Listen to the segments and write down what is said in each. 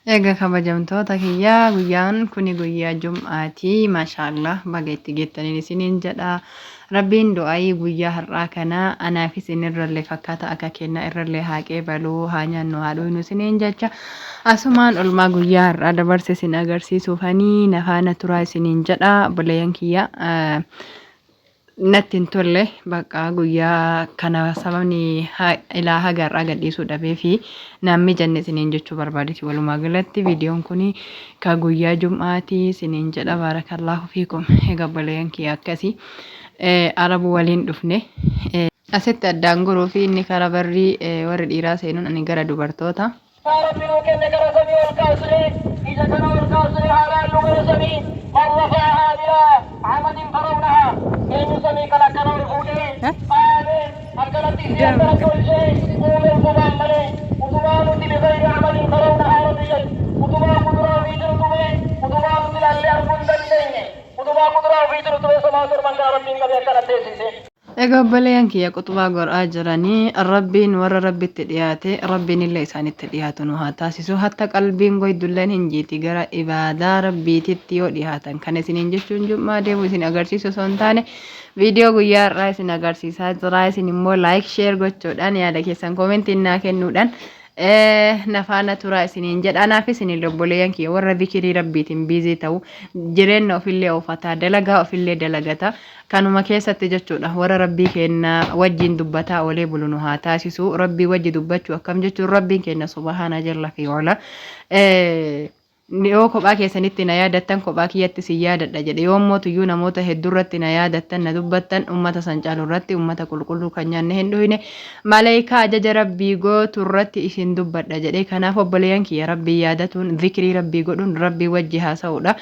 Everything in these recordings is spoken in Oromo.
Egaa kabajamtoota kiyya, guyyaan kuni guyyaa jum'aati. Maashaallah, baga itti geettaniin isiniin jedha. Rabbiin du'aayii guyyaa har'aa kana anaafis isinirrallee fakkaata akka kennaa irrallee haa qeebalu, haa nyaannu, haa dhuynu isiniin jecha. Asumaan olmaa guyyaa har'aa dabarse isin agarsiisuufanii na faana turaa isiniin jedha, obboleeyyan kiyya. Natti hin tolle bakka guyyaa kana, sababni ilaa haga har'aa gadhiisuu dhabee fi naan mijanne isiniin jechuu barbaadeti. Walumaa galatti viidiyoon kun ka guyyaa jum'aati isiniin jedha. Baarakallaahu fiikum. Egaa obboleeyyan kiyya, akkasii arabu waliin dhufne asitti addaan goruu fi inni karaa barrii warri dhiiraa seenuun ani gara dubartoota. Rabbi nuu kenne gara samii ol kaasnee, ija kana ol kaasnee haa laallu gara samii. Man rafa'ahaa bilaa amadin tarawnahaa. Eenyu samii kana akkana ol fuudhee dhaabee, akkanatti isii akkanatti tolchee uume utubaan malee? Utubaa nuti bighayri amadin tarawnahaa, Rabbi jedhe. Utubaa kuduraa ofiitiin utubee, utubaa nuti laallee arguu hin dandeenye, utubaa kuduraa ofiitiin utubee samaa torban kana Rabbiin qabee akkanatti teessise. Egaa obboleeyyan kiyya, quxubaa gor'aa jiranii. Rabbiin warra Rabbitti dhiyaate, Rabbiin illee isaanitti dhiyaatu nu haa taasisu. Hatta qalbiin goydulleen hin jiiti gara ibaadaa Rabbiititti yoo dhiyaatan. Kana isiniin jechuun jum'aa deemu isin agarsiisu osoo hin taane, viidiyoo guyyaa har'aa isin agarsiisaa jira. Isin immoo like, share gochuudhaan, yaada keessan koomentiin naa kennuudhaan na faana turaa isiniin jedha. Anaaf isiniin obboleeyyan kiyya, warra zikirii Rabbiitiin biizii ta'u, jireenya ofillee oofataa, dalagaa ofillee dalagata kanuma keessatti jechuudha, warra Rabbii keenya wajjiin dubbataa oolee bulu nu haa taasisu. Rabbii wajji dubbachuu akkam jechuun, Rabbiin keenya subhaana jalla fi ola yoo kophaa keessanitti na yaadattan, kophaa kiyyatti sin yaadadha jedhe. Yoo immoo tuyyuu namoota hedduu irratti na yaadattan, na dubbattan, ummata san caalu irratti, ummata qulqulluu kan nyaanne hin dhuyne, maleeykaa ajaja Rabbii gootu irratti isin dubbadha jedhe. Kanaaf obboleeyyan kiyya, Rabbii yaadatuun, zikrii Rabbii godhuun, Rabbii wajji haasa'uudha.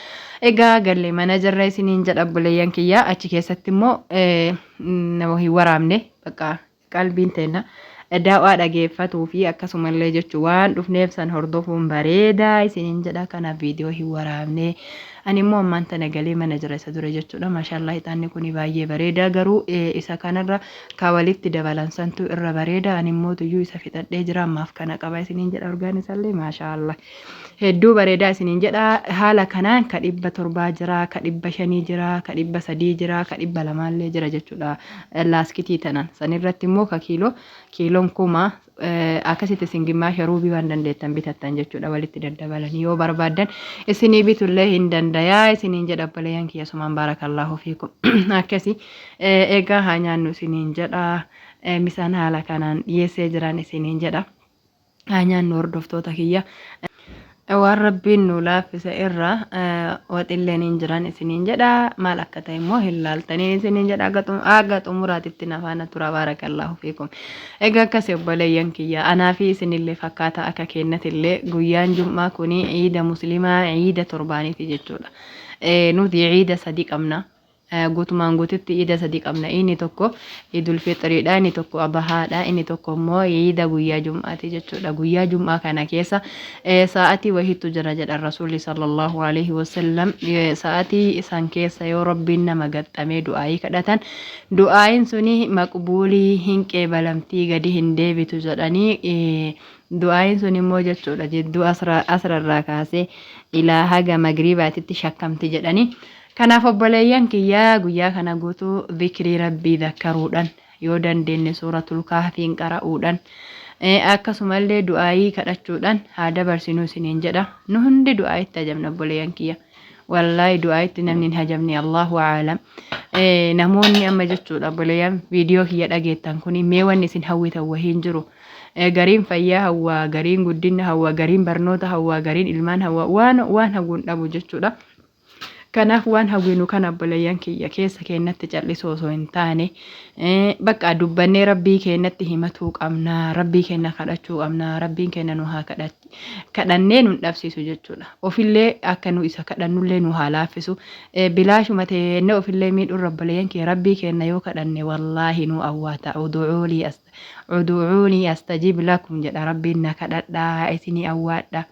Egaa galle mana jirra isiniin jedha, obboleeyyan kiyya. Achi keessatti immoo nama hin waraabne, bakka qalbiin teenna daaw'aa dhageeffatuu fi akkasumallee jechuun waan dhufneef san hordofuun bareedaa isiniin jedha. Kanaaf viidiyoo hin waraabne. Ani immoo ammaan tana galee mana jira isa dura jechuudha. Maashaallah, ixaanni kun baay'ee bareeda, garuu isa kanarra ka walitti dabalan santu irra bareeda. Ani immoo tuyyuu isa fixadhee jira, ammaaf kana qaba isiniin jedha. Urgaan isallee maashaallah hedduu bareedaa isiniin jedha. Haala kanaan ka 700 jira, ka 500 jira, ka 300 jira, ka 200llee jira jechuudha. Laaskitii tanan sanirratti immoo ka kiiloo kiiloon 1000 akkasitti isin gimmaasha ruubii waan dandeettan bitattan jechuudha. Walitti daddabalanii yoo barbaaddan isinii bitullee hin dandayaa isiniin jedha, obboleeyyan kiyya. Sumaan baarakallaahu fiikum. Akkasi egaa, haa nyaannu isiniin jedha. Misaan haala kanaan dhiyeessee jiran isiniin jedha. Haa nyaannu, hordoftoota kiyya. Waan Rabbiin nu laaffise irra waxilleen hin jiran isiniin jedha. Maal akka ta'e immoo hin laaltaniin isiniin jedha. Haga xumuraatitti na faana tura. Baarakallaahu fiikum. Egaa akkasi, obboleeyyan kiyya, anaa fi isinillee fakkaata akka kennatillee guyyaan jum'aa kuni ciida muslimaa, ciida torbaaniiti jechuudha. Nuti ciida sadi qabna. Guutumaan guututti iida sadi qabna. Inni tokko Idul Fixriidha, inni tokko Adahaadha, inni tokko immoo iida guyyaa Jum'aati jechuudha. Guyyaa Jum'aa kana keessa sa'atii wahiitu jira jedhan Rasuulli sallallahu alaihi wasallam. Sa'atii san keessa yoo Rabbiin nama gaxxamee du'aayii kadhatan, du'aayiin suni maqbuulii hin qeebalamtii, gadi hin deebitu jedhanii. Du'aayiin sun immoo jechuudha jidduu asra irraa kaasee ilaa haga magriibaatitti shakkamti jedhanii. Kanaaf obboleeyyan kiyya, guyyaa kana guutuu zikrii Rabbii zakkaruudhan, yoo dandeenye suuratul kahfiin qara'uudhan, akkasumallee du'aayii kadhachuudhan haa dabarsinuu isiniin jedha. Nu hundi du'aayitti hajamna, obboleeyyan kiyya. Wallaahi, du'aayitti namni hin hajamne Allahu aalam. Namoonni amma jechuudha, obboleeyyan viidiyoo kiyya dhageettan kuni, mee wanni isin hawwitan wahii hin jiru. Gariin fayyaa hawwa, gariin guddina hawwa, gariin barnoota hawwa, gariin ilmaan hawwa, waan hawwuun dhabu jechuudha. Kanaaf waan hawwinu kana, obboleeyyan kiyya, keessa keennatti cal'isuu osoo hin taane, bakka dubbannee Rabbii keennatti himatuu qabna, Rabbii keenna kadhachuu qabna. Rabbiin keenna nu haa kadhannee nun dhabsiisu jechuudha. Ofillee akka nu isa kadhannullee nu haa laaffisu. Bilaashuma teennee ofillee miidhuun, obboleeyyan kiyya, Rabbii keenna yoo kadhanne wallaahi nu awwaata. Udu'uunii astajib lakum jedha Rabbiin. Na kadhadhaa, isinii awwaadha.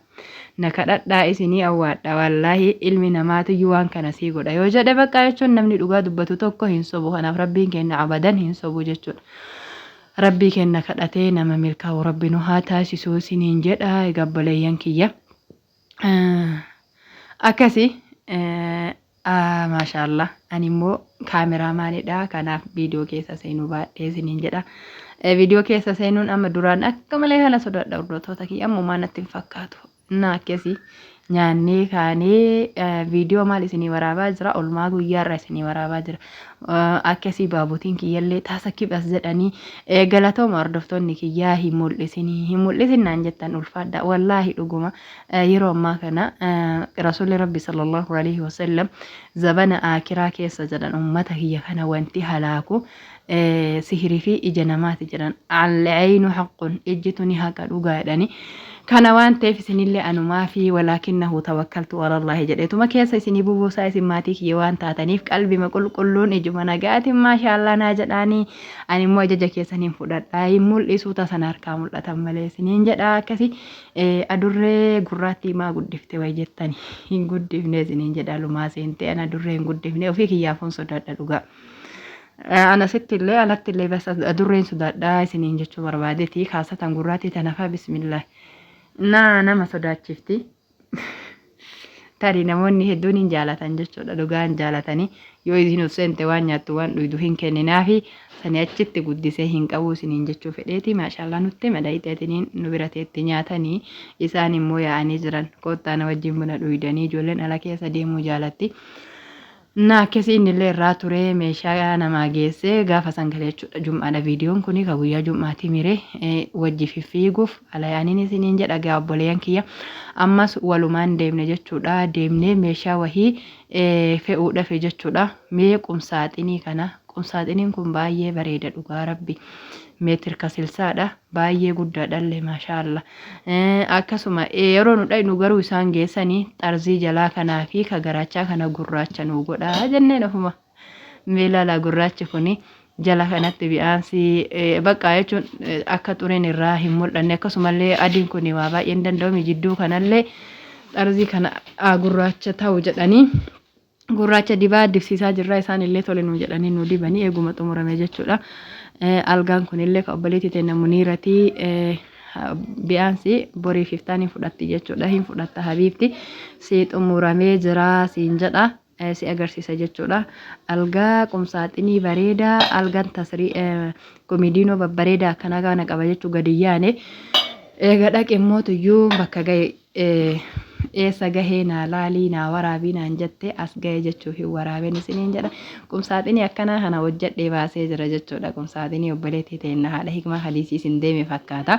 Na kadhadhaa, isinii awwaadha. Wallaahi, ilmi namaatiyyuu waan kana sii godha yoo jedhe, bakka jechuun namni dhugaa dubbatu tokko hin sobu. Kanaaf Rabbiin keenya abadan hin sobu jechuudha. Rabbii keenya kadhatee nama milkaa'u Rabbi nu haa taasisu isiniin jedha. Egaa obboleeyyan kiyya, Akkasi maashaallah ani immoo kaameraa maalidha kanaaf viidiyoo keessa seenuu baadhee isiniin jedha. Viidiyoo keessa seenuun amma duraan akka malee kana sodaadha hordoftoota kiyya ammumaa natti hin fakkaatu. Na akkasi nyaannee kaanee viidiyoo maal isinii waraabaa jira olmaa guyyaarra isinii waraabaa jira. Akkasii baabutiin kiyyallee taasa kibas jedhanii galatooma hordoftoonni kiyyaa hin mul'isinii hin mul'isin naan jettan ulfaadha wallaahi dhuguma yeroo ammaa kana rasuulli rabbi sallallahu alaihi wasallam zabana aakiraa keessa jedhan ummata kiyya kana wanti halaaku sihirii fi ija namaati jedhan al-aynu haqqun ijji tuni haqa dhugaa jedhani kana waan ta'eef isinillee anumaa fi walaakinnahu tawakkaltu alallaahi jedheetuma keessa isinii bubuusaa isin maatii kiyya waan taataniif qalbima qulqulluun ijuma nagaatiin maashaallaa naa jedhaanii ani immoo ajaja keessan hin fudhadhaa hin mul'isuu tasan harkaa mul'atan malee isiniin jedhaa akkasi adurree gurraattii maa guddifte way jettani hin guddifne isiniin jedha lumaa seentee an adurree hin guddifne ofii kiyyaafuun sodaadha dhugaa. Ana sitti illee alatti illee bas adurreen sodaadha isiniin jechuu barbaadeti kaasatan gurraattii tanafaa bismillah naa nama sodaachifti. Tarii namoonni hedduun hin jaalatan jechuudha dhugaa hin jaalatanii yoo isin ol seente waan nyaattu waan dhuydu hin kenninaafi sani achitti guddisee hin qabuu isiniin jechuu fedheeti maashaallah nutti madayxeetiniin nu bira teetti nyaatanii isaan immoo yaa'anii jiran koottaa na wajjin buna dhuydanii ijoolleen ala keessa deemuu jaalatti. Na akkasii innillee irraa turee meeshaa namaa geessee gaafa san gale jechuudha. Jum'aadha viidiyoon kuni ka guyyaa jum'aati mire wajji fiffiiguuf alayaaniin isiniin jedha gaa obboleeyyan kiyya. Ammas walumaan deemne jechuudha. Deemnee meeshaa wahii fe'uudhafi jechuudha. Mee qumsaaxinii kana qumsaaxiniin kun baay'ee bareeda dhugaa rabbi. Meetirka silsaadha. Baay'ee guddaadhallee maashaa Allah. Akkasuma yeroo nu dhaynu garuu isaan geessanii xarzii jalaa kanaa fi ka garaachaa kana gurraacha nuu godhaa jenneen ofuma. Mee ilaalaa gurraachi kuni jala kanatti bi'aansi bakka jechuun akka xuriin irraa hin mul'anne akkasumallee adiin kun waa baay'ee hin danda'u jidduu kanallee xarzii kana gurraacha ta'u jedhanii gurraacha dibaa dibsiisaa jirra isaan illee tole nuu jedhanii nu dibanii eeguma xumurame jechuudha. Algaan kun illee ka obboleettii teenna Muniirati bi'aansi boriif iftaan hin fudhatti jechuudha hin fudhatta habiibti si xumuramee jira siin jedha si agarsiisa jechuudha. Algaa qumsaaxinii bareedaa algaan tasrii komidiinoo babbareedaa akkanaa kana qaba jechuu gadi yaane eega dhaqe mootuyyuu bakka ga'e Eessa gahee naa laalii naa waraabii naan jette as gahe jechuuf hin waraabeen isiniin jedha. Qumsaaxinii akkanaa kana hojjedhee baasee jira jechuudha. Qumsaaxinii obboleettii teenna haadha hikmaa hadiisii isin deeme fakkaata.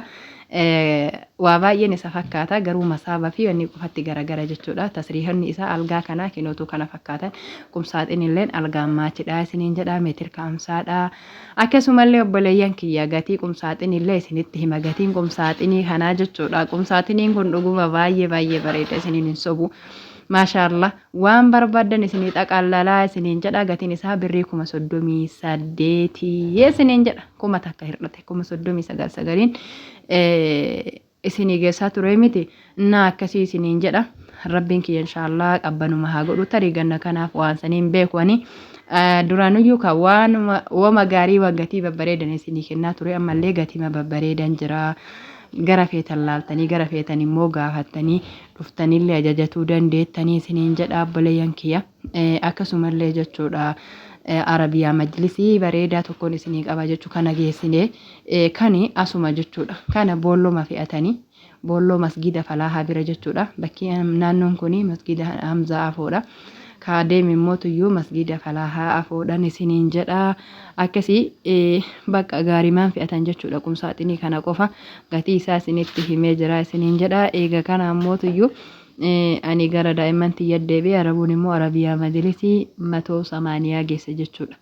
Waa baay'een isa fakkaata garuu masaaba fi wanni qofatti garagara jechuudha. Tasriihonni isaa algaa kanaa kinootuu kana fakkaatan. Qumsaaxinilleen algaan maachidha isiniin jedha. Meetirka amsaadha. Akkasumallee obboleeyyan kiyya gatii qumsaaxiniillee isinitti hima gatiin qumsaaxinii kanaa jechuudha qumsaaxiniin kun dhuguma baay'ee baay'ee bareeda isiniin hin sobu maashaallah waan barbaaddan isinii xaqallalaa isiniin jedha gatiin isaa birrii 38,000 isiniin jedha 1000 hir'ate 39,000 sagaliin isinii geessaa turee miti naa akkasii isiniin jedha rabbiin kiyya inshaallah qabbanuma haa godhu tarii ganna kanaaf waan sanii hin beeku ani duraanuyyuu ka waanuma wama gaarii waan gatii babbareedan isinii kennaa ture ammallee gatima babbareedan jira gara feetan laaltanii gara feetan immoo gaafattanii dhuftanillee ajajatuu dandeettanii isiniin jedha obboleeyyan kiyya akkasumallee jechuudha arabiyaa majlisii bareedaa tokkoon isinii qaba jechuu kana geessine Kani asuma jechuudha. Kana boolloma fe'atanii boolloo masgiida falaahaa bira jechuudha. Bakki naannoon kuni masgiida Hamzaa afoodha. Kaa deeme immoo tuyyuu masgiida falaahaa afoodhan isiniin jedha. Akkasii bakka gaarimaan fe'atan jechuudha. Qumsaaxinii kana qofa gatii isaa isinitti himee jira isiniin jedha. Eega kana ammoo tuyyuu ani gara daa'imman tiyya deebi'e Arabuun immoo Arabiyaa Majlisii matoo samaaniyaa geesse jechuudha.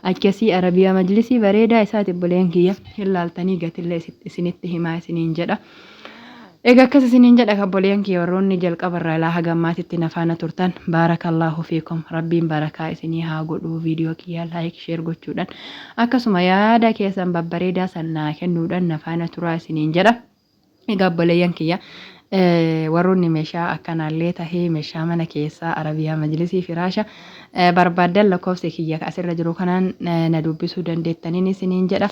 Akkasii Arabiyaa Majlisii bareedaa isaati obboleen kiyya hin laaltanii gatillee isinitti himaa isiniin jedha. Egaa akkas isiniin jedha obboleen kiyya warroonni jalqaba irraa ilaa haga ammaatitti na faana turtan baarakallaahu fiikum rabbiin barakaa isinii haa godhu viidiyoo kiyya laayik sheer gochuudhaan akkasuma yaada keessan babbareedaa san naa kennuudhaan na faana turaa isiniin jedha. Egaa obboleeyyan kiyya warroonni meeshaa akkanaallee tahee meeshaa mana keessaa arabiyaa majlisii firaasha barbaaddan lakkoofsi kiyya asirra jiru kanaan na dubbisuu dandeettaniin isiniin jedha.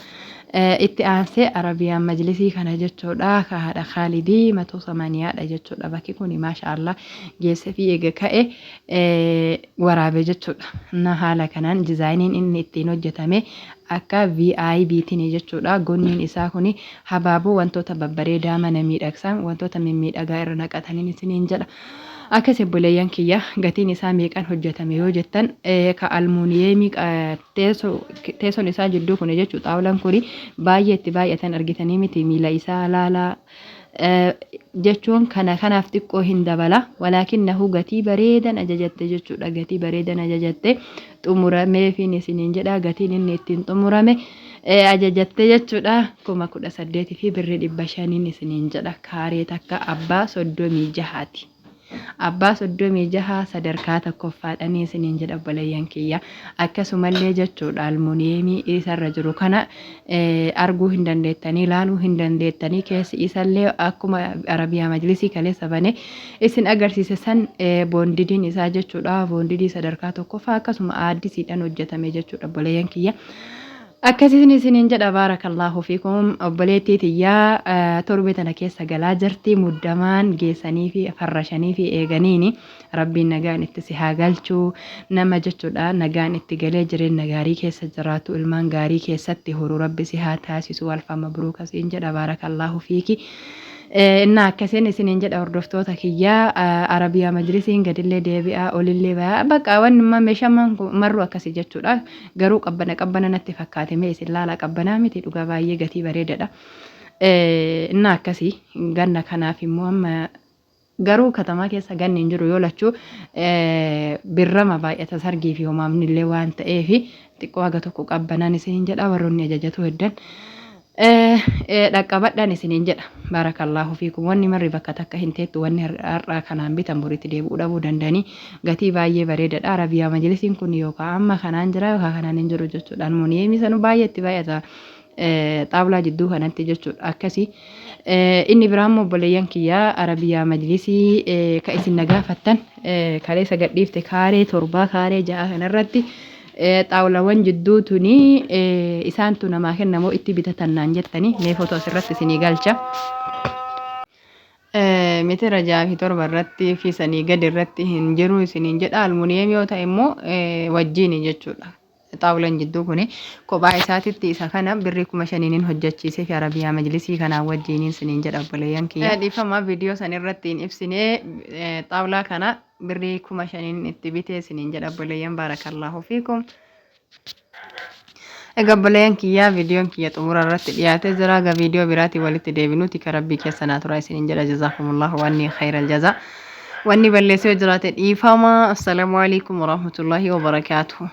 Itti aansee Arabiyaan majlisii kana jechuudha ka haadha Khaalidii matoo samaniyaadha jechuudha bakki kuni maasha Allah geesse fi eega ka'e waraabe jechuudha. Na haala kanaan dizaayiniin inni ittiin hojjetame akka VIBtini jechuudha. Gonniin isaa kuni habaaboo wantoota babbareedaa mana miidhagsan wantoota mimmiidhagaa irra naqataniin isiniin jedha. Akkas obboleeyyan kiyya gatiin isaa meeqan hojjetame yoo jettan ka almuuniyeemii teessoon isaa jidduu kuni jechuu xaawulaan kuni baay'ee itti baay'atan argitanii miti miila isaa laalaa jechuun kana kanaaf xiqqoo hin dabala walaakinnahu gatii bareedan ajajatte jechuudha gatii bareedan ajajatte xumurameefiin isiniin jedha gatiin inni ittiin xumurame ajajatte jechuudha 18,000 fi birrii 500n isiniin jedha kaaree takka abbaa 36ti. Abbaa 36 sadarkaa tokkoffaadhanii isiniin jedha obboleeyyan kiyya. Akkasumallee jechuudha almuuniyeemii isarra jiru kana arguu hin dandeettanii laaluu hin dandeettanii keessi isallee akkuma Arabiyaa majlisii kaleessa bane isin agarsiise san boondidiin isaa jechuudha boondidii sadarkaa tokkoffaa akkasuma aaddisiidhaan hojjetame jechuudha obboleeyyan kiyya. Akkasiin isiniin jedha baarakallaahu fiikum obboleettii tiyyaa torbee tana keessa galaa jirti muddamaan geessanii fi farrashanii fi eeganiini rabbiin nagaan itti si haa galchuu nama jechuudha nagaan itti galee jireenya gaarii keessa jiraatu ilmaan gaarii keessatti horu rabbi si haa taasisu alfa mabruuka siin jedha baarakallaahu fiiki. Innaa akkasiin isiniin jedha hordoftoota kiyyaa Arabiyaa majlisiin gadillee deebi'aa olillee bayaa bakka wanni meeshaan marru akkasi jechuudha. Garuu qabbana qabbana natti fakkaate mee isin laalaa qabbanaa miti dhugaa baay'ee gatii bareedadha. Innaa akkasii ganna kanaaf immoo amma garuu katamaa keessa ganni hin jiru yoo lachuu birrama baay'ata sargii fi homaamni illee waan ta'eef xiqqoo haga tokko qabbanaan isiniin jedha warroonni ajajatu heddan. Dhaqqabadhaan isiniin jedha. Baarakallaahu fiikum. Wanni marri bakka takka hin teettu wanni har'aa kanaan bitan boritti deebi'uu dhabuu danda'anii gatii baay'ee bareedadha. Arabiyaa majlisiin kun yookaan amma kanaan jira yookaan kanaan hin jiru jechuudha. Almuuniyeemii sanuu baay'ee itti baay'ata xaawulaa jidduu kanatti jechuudha. Akkasii inni biraa immoo obboleeyyan kiyyaa Arabiyaa majlisii ka isin na gaafattan kaleessa gadhiifte kaaree torbaa kaaree ja'a kanarratti Xaawulawwan jidduu tuni isaantu namaa kenna moo itti bitatan naan jettani mee footoo asirratti isinii galcha. Meetira 6 fi 7 irratti fi sanii gadi irratti hin jiru isiniin jedha. Almuuniyeem yoo ta'e immoo wajjiini jechuudha. Xaawulan jidduu kuni kophaa isaatitti isa kana birrii 5,000n hojjechiisee fi Arabiyaa majlisii kanaan wajjiiniin isiniin jedha obboleeyyan kiyya. Dhiifama viidiyoo san irratti hin ibsine xaawulaa kana birrii 5,000n itti bitee isiniin jedha obboleeyyan baarakallaahu fiikum. Egaa obboleeyyan kiyyaa viidiyoon kiyya xumura irratti dhiyaatee jira. Egaa viidiyoo biraatiin walitti deebinuuti ka rabbii keessa naa turaa isiniin jedha jazaakumullahu wanni khayral jazaa. Wanni balleessee yoo jiraate dhiifama. Assalaamu alaikum warahmatullaahi wabarakaatuhu.